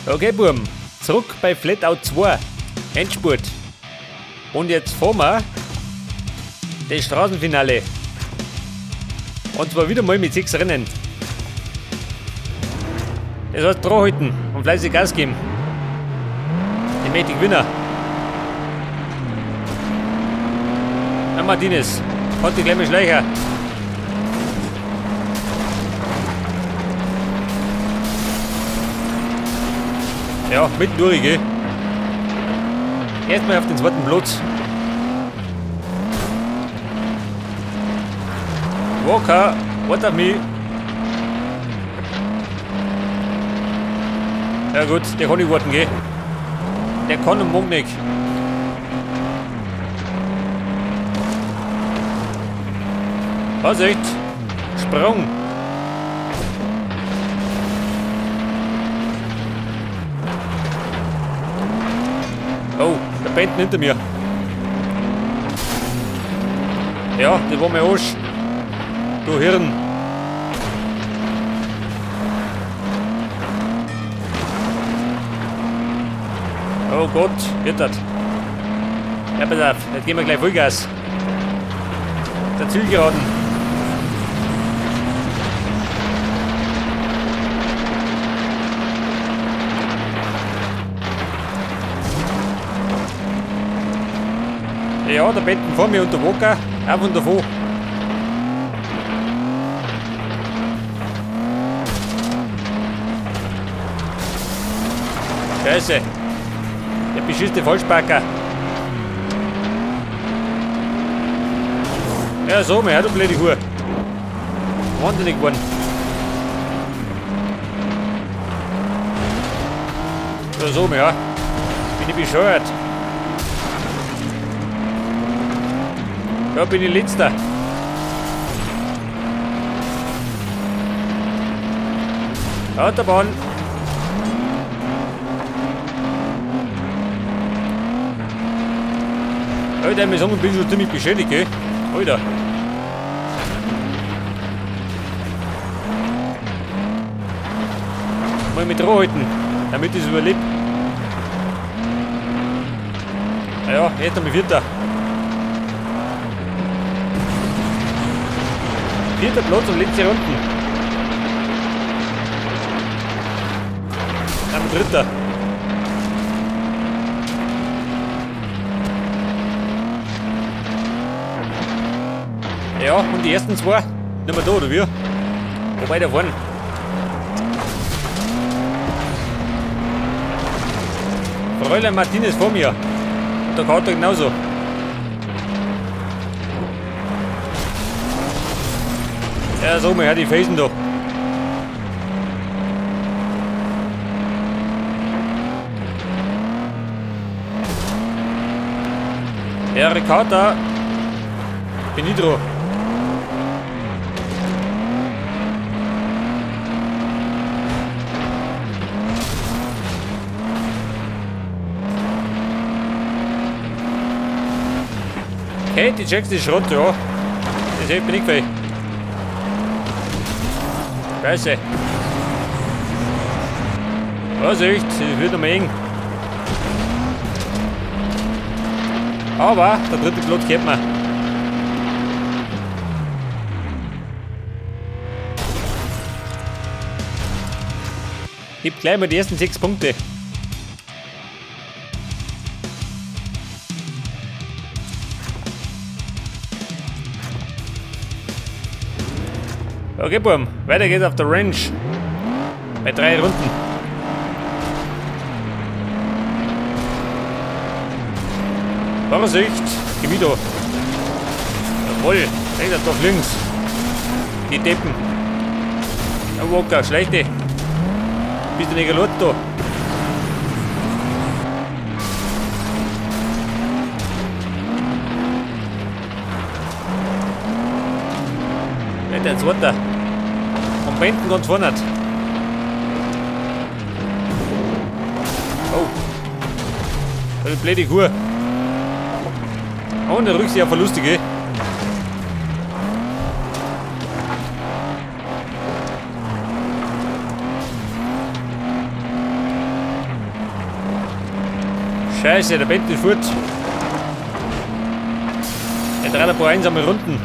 Okay, Burm, zurück bei FlatOut 2, Endspurt. Und jetzt fahren wir das Straßenfinale. Und zwar wieder mal mit 6 Rennen. Das heißt, dran halten und fleißig Gas geben. Ich möchte gewinnen. Na, Martinez, hat die gleich mal Schleicher. Ja, mitten durch, gell? Erstmal auf den zweiten Platz. Walker, what of me? Ja gut, der kann nicht warten, gell? Der kann und mag nicht. Vorsicht! Sprung! Oh, der Benten hinter mir. Ja, das war mein Arsch. Du Hirn. Oh Gott, wird das. Ja, pass auf, jetzt gehen wir gleich Vollgas. Der Zielgeraden. Ja, der Betten vor mir und der Walker, auf und davon. Scheiße. Der beschissene Vollspacker. Ja, so, mein Herr, du blöde Hure. Wahnsinnig geworden. Ja, so, mein Herr. Bin ich bescheuert. Da bin ich letzter. Autobahn. Alter, wir sagen, ich bin schon ziemlich beschädigt, gell? Alter. Mal mit halten, damit ich es überlebe. Naja, jetzt einmal Vierter. Vierter Platz und letzte Runden. Dann Dritter. Ja, und die ersten zwei nicht mehr da, oder wie? Wobei da vorne. Fräulein Martinez vor mir. Und der Kater genauso. Ja, so mal her, die Felsen da. Ja, Ricarda. Bin ich dran. Okay, die Jacks ist Schrott, ja. Das hilft mir nicht viel. Scheiße. Vorsicht, es wird noch eng. Aber der dritte Platz geht mir. Gib gleich mal die ersten 6 Punkte. Okay, Burm, weiter geht's auf der Range. Bei 3 Runden. Vorsicht, Gemido. Jawohl, rechts doch links. Die Deppen. Ja, Walker, schlechte. Bist du nicht gelot da? Der Zweite. Am Bänden ganz vorne. Oh. Das ist blöde Kuh. Oh, und der Rücksicht auf Verlustige. Scheiße, der Bent ist fort. Er dreht ein paar einsame Runden.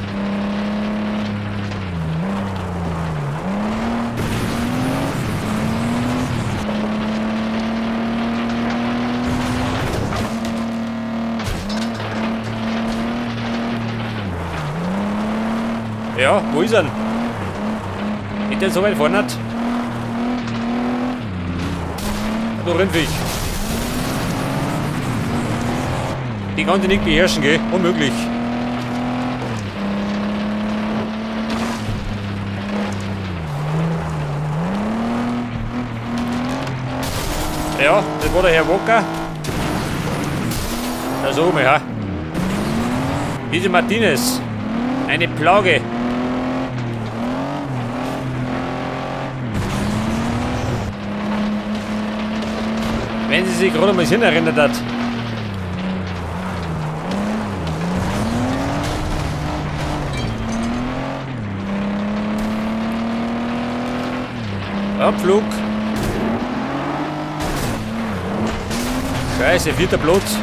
Ja, wo ist er denn? Ist der so weit vorne? Da Rindviech. Die kann sie nicht beherrschen, gell? Unmöglich. Ja, das war der Herr Walker. Da so mal, ja. Diese Martinez. Eine Plage. Wenn sie sich gerade mal hin erinnert hat. Abflug. Scheiße, vierter Platz.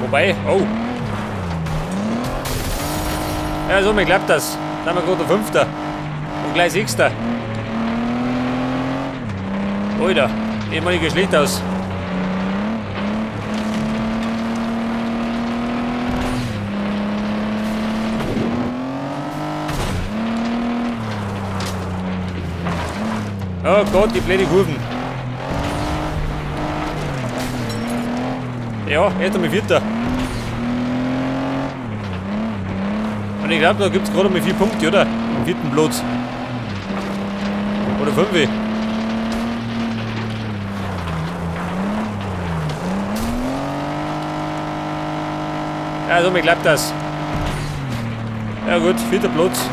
Wobei, oh. Ja, so, mir klappt das. Dann haben wir gerade Fünfter. Und gleich Sechster. Alter, ehemaliger schlecht aus. Oh Gott, die blöde Kurven. Ja, jetzt einmal Vierter. Und ich glaube, da gibt es gerade mal 4 Punkte, oder? Im vierten Platz. Oder 5. Ja, so, mir klappt das. Ja gut, vierter Platz.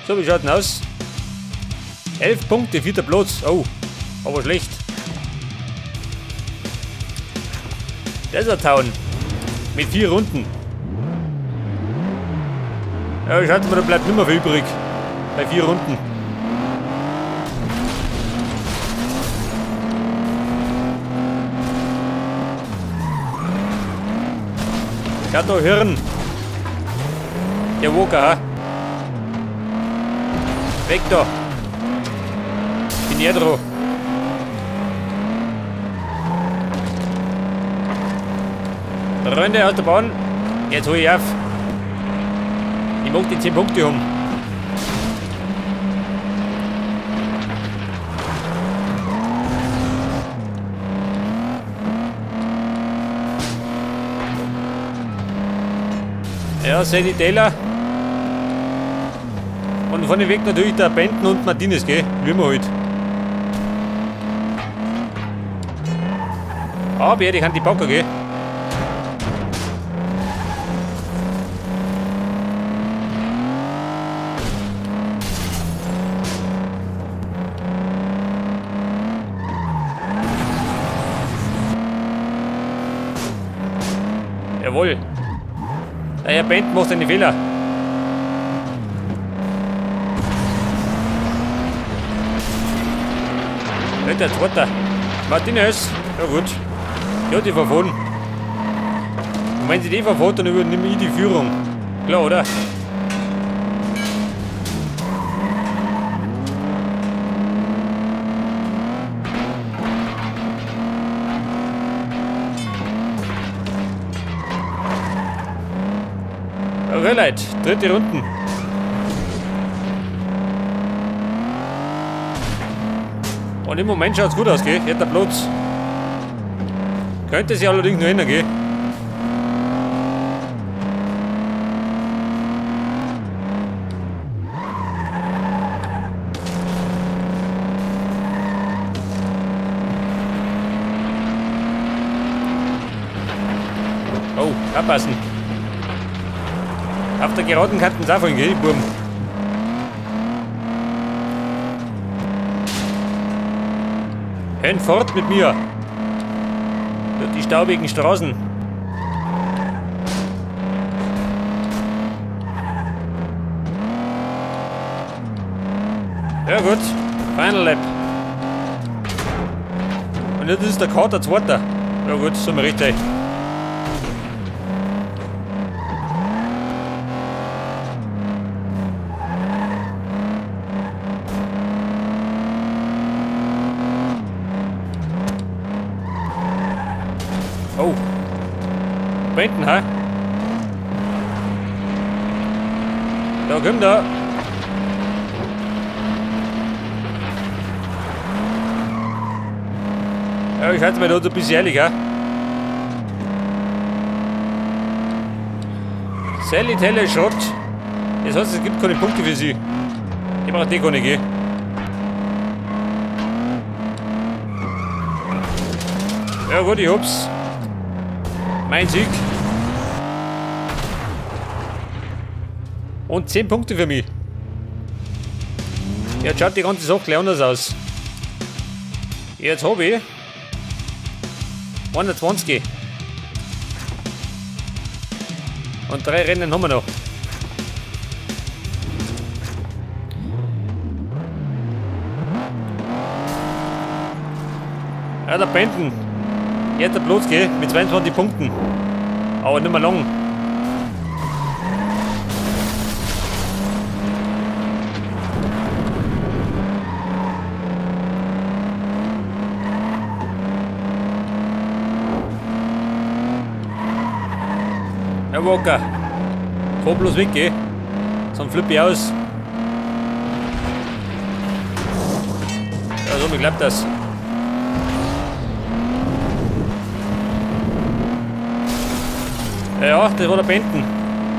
So, wie schaut denn aus? 11 Punkte, vierter Platz. Oh, aber schlecht. Desert Town. Mit 4 Runden. Ja, schaut mal, da bleibt nicht mehr viel übrig. Bei 4 Runden. Schaut da Hirn. Der Walker, ha? Weg da. Bin ich dran. Runde aus der Bahn. Jetzt hol ich auf. Ich mag die 10 Punkte haben. Ja, Sadie Taylor. Und vorneweg natürlich der Benton und Martinez, gell? Wie wir halt. Aber die kann die Packer, gell? Jawohl. Der Herr Benton macht einen Fehler. Der Zweite. Martinez. Ja gut. Ja, die verfahren. Und wenn sie die verfahren, dann übernehme ich die Führung. Klar, oder? Okay, Leute. Dritte Runden. Und im Moment schaut es gut aus, gell? Vierter Platz. Könnte sich allerdings noch ändern, gell? Oh, abpassen. Auf der geraden Kante auch fallen, gell, die Buben. Hören fort mit mir! Durch die staubigen Straßen. Ja gut, Final Lap. Und jetzt ist der Kater Zweiter. Ja gut, sind wir richtig. Oh. Benden, ha? Da kommt er. Ja, ich halte mir da ein bisschen ehrlich, ja? Sally Telle Schrott. Das heißt, es gibt keine Punkte für sie. Ich brauche die keine, gell? Ja gut, ich hab's. Mein Sieg. Und 10 Punkte für mich. Jetzt schaut die ganze Sache gleich anders aus. Jetzt hab ich 120. Und 3 Rennen haben wir noch. Ja, der Benden. Jetzt der Platz, gell? Mit 22 Punkten. Aber nicht mehr lang. Ja, Walker. Fahr bloß weg, gell? Sonst flippe ich aus. Ja, so, mir klappt das. Ja, das war der Benden.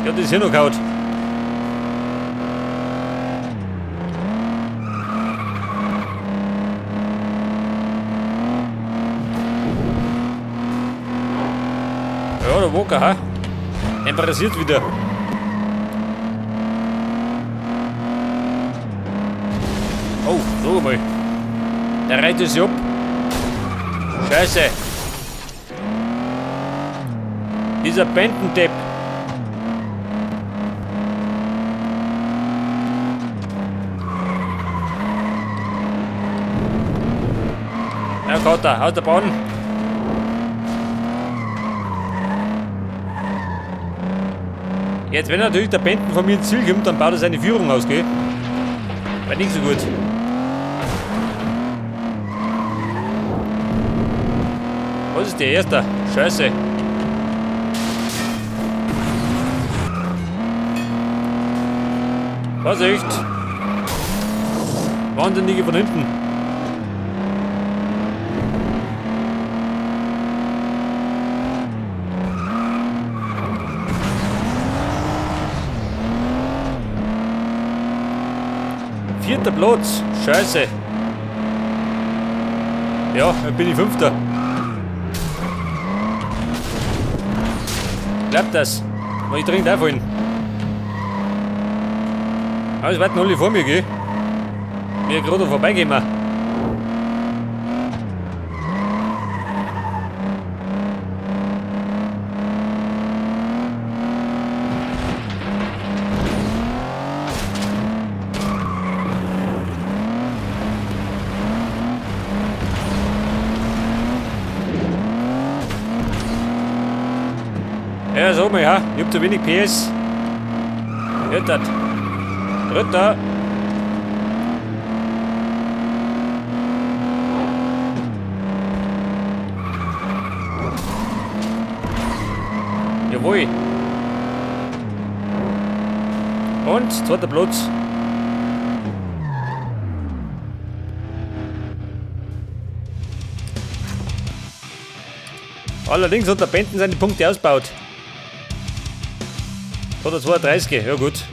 Der hat das hier noch gehauen. Ja, der Walker, ha? Interessiert wieder. Oh, so mal. Der reitet sich ab. Scheiße. Dieser Bendendepp. Ja, Kater, aus der Bahn. Jetzt, wenn natürlich der Benden von mir ins Ziel kommt, dann baut er seine Führung aus, gell? War nicht so gut. Was ist der Erste? Scheiße. Vorsicht! Wahnsinnige von hinten. Vierter Platz. Scheiße. Ja, dann bin ich Fünfter. Klappt das? Muss ich dringend einfallen. Aber es warten alle vor mir, gell? Mir gerade vorbeigehen. Ja, sag mal, ja, ich hab zu wenig PS. Hört das. Dritter. Jawohl. Und zweiter Platz. Allerdings hat der Benden seine Punkte ausgebaut. 132, ja gut.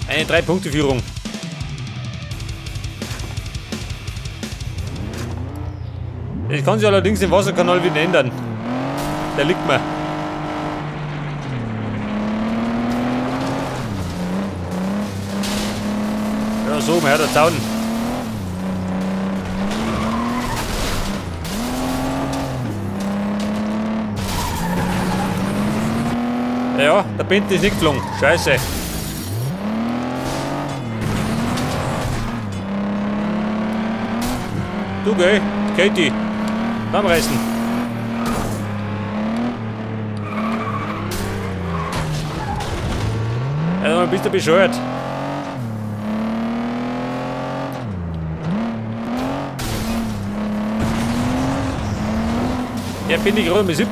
Eine 3-Punkte-Führung. Das kann sich allerdings im Wasserkanal wieder ändern. Der liegt mir. Ja, so, man hört der Zaun. Ja, der Benden ist nicht geflogen. Scheiße. Du, gell? Katie. Zusammenreißen. Also, bist du bescheuert? Ja, bin ich gerade mit 7.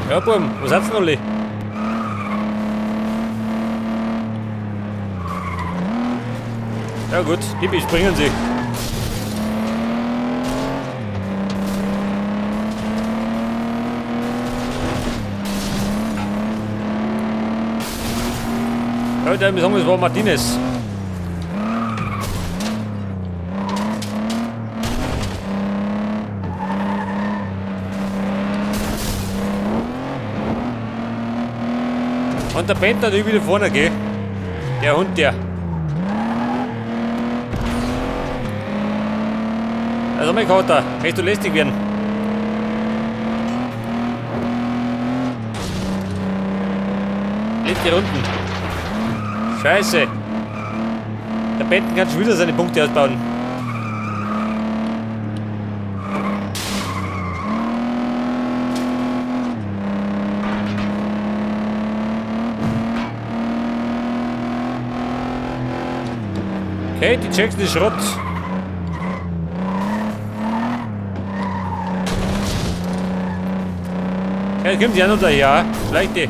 Ja, Buben, wo seid ihr denn alle? Ja gut, die bespringen sie. Ja, da sagen wir, es war Martinez. Und der Bent natürlich wieder vorne, gell? Der Hund, der. Also mein Kater, möchtest du lästig werden? Letzte Runden. Scheiße. Der Benton kann schon wieder seine Punkte ausbauen. Okay, die Jackson ist Schrott. Ja, jetzt kommt die auch noch daher. Vielleicht die.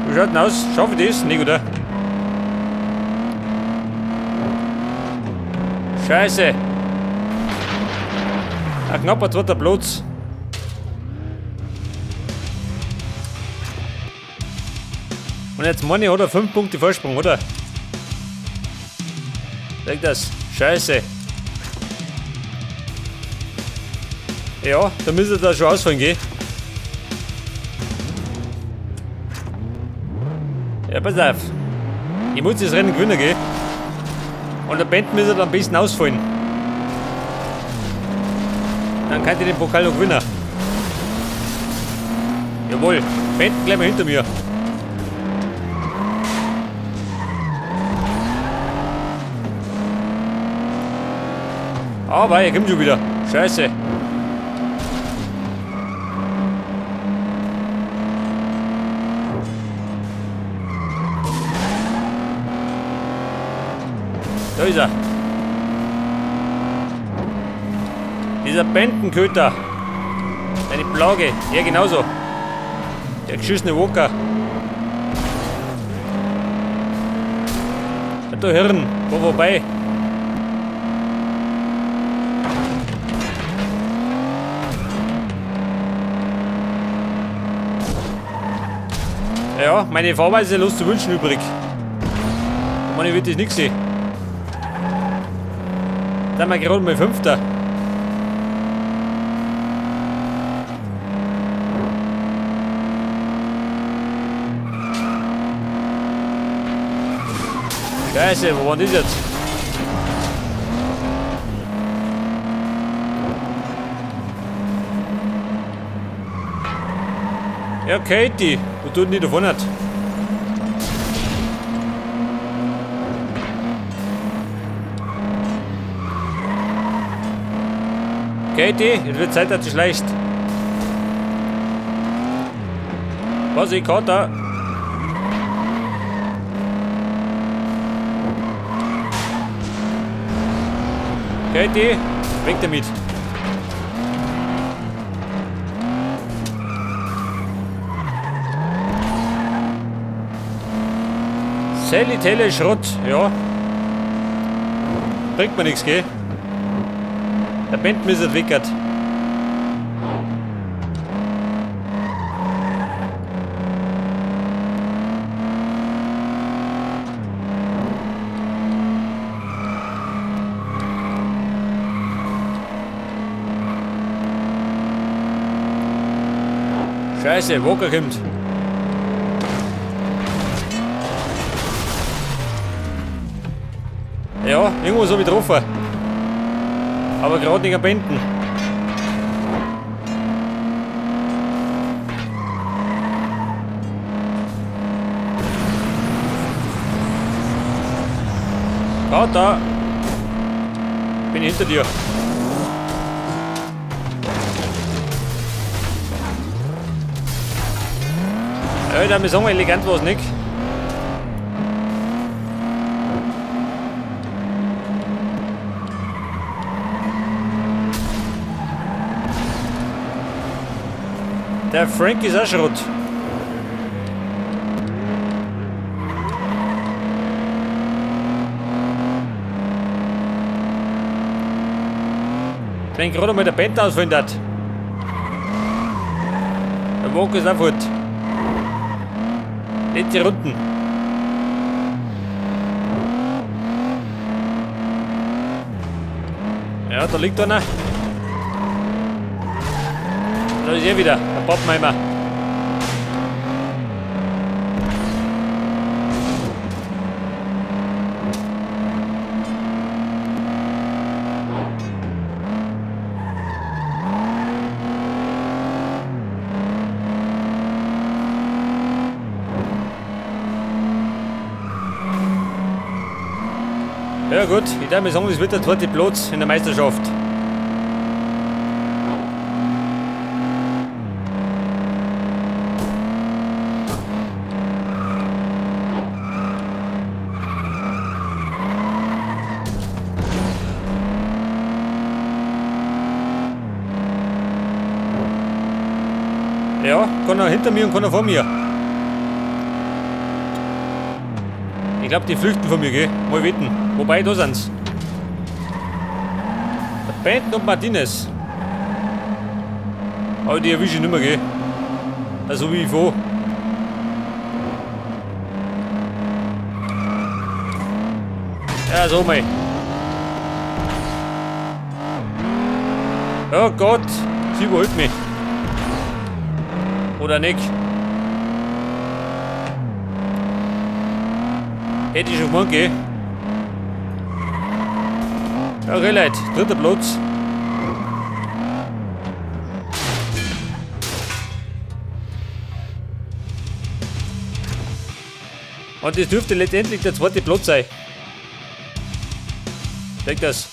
Wie schaut denn aus? Schaffe ich das? Nicht, oder? Scheiße! Ein knapper zweiter Platz. Und jetzt meine ich, hat er 5 Punkte Vorsprung, oder? Sag das. Scheiße. Ja, da müsste da schon ausfallen gehen. Ja, pass auf. Ich muss das Rennen gewinnen gehen. Und der Band müsste dann am besten ausfallen. Dann kann ich den Pokal noch gewinnen. Jawohl, Band gleich mal hinter mir. Aber er kommt schon wieder. Scheiße. Da ist er. Dieser Bentenköter. Seine Plage. Ja, genauso. Der geschissene Walker. Da Hirn. Wo vorbei. Ja, meine Fahrweise lässt zu wünschen übrig. Ich meine, ich will das nicht sehen. Da sind wir gerade mal 5. Scheiße, wo war denn das jetzt? Ja, Katie, wo tut denn die davon hat? Katie, es wird Zeit, dass du schleichst. Was, ich Kater? Katie, weg damit. Sally Tele Schrott, ja. Bringt mir nichts, gell? Der Band ist entwickelt. Scheiße, Walker kommt. Ja, irgendwas habe ich getroffen. Aber gerade nicht am Bänden. Da, da. Bin hinter dir. Alter, wir sagen elegant was nicht. Der Frank ist auch Schrott. Wenn gerade mal der Band ausfallen hat. Der Walker ist auch fort. Letzte Runden. Ja, da liegt einer. Da ist er wieder, der Pappenheimer. Ja gut, ich darf mir sagen, das wird der zweite Platz in der Meisterschaft. Ja, keiner hinter mir und keiner vor mir. Ich glaube, die flüchten von mir, gell? Mal wetten. Wobei, da sind's. Der Benton und Martinez. Aber die erwische ich nicht mehr, gell? Also wie ich vor. Ja, so mal. Oh Gott, sie überholt mich. Oder nicht? Hätte ich schon gemacht, gell? Okay, Leute, dritter Platz. Und das dürfte letztendlich der zweite Platz sein. Denk das.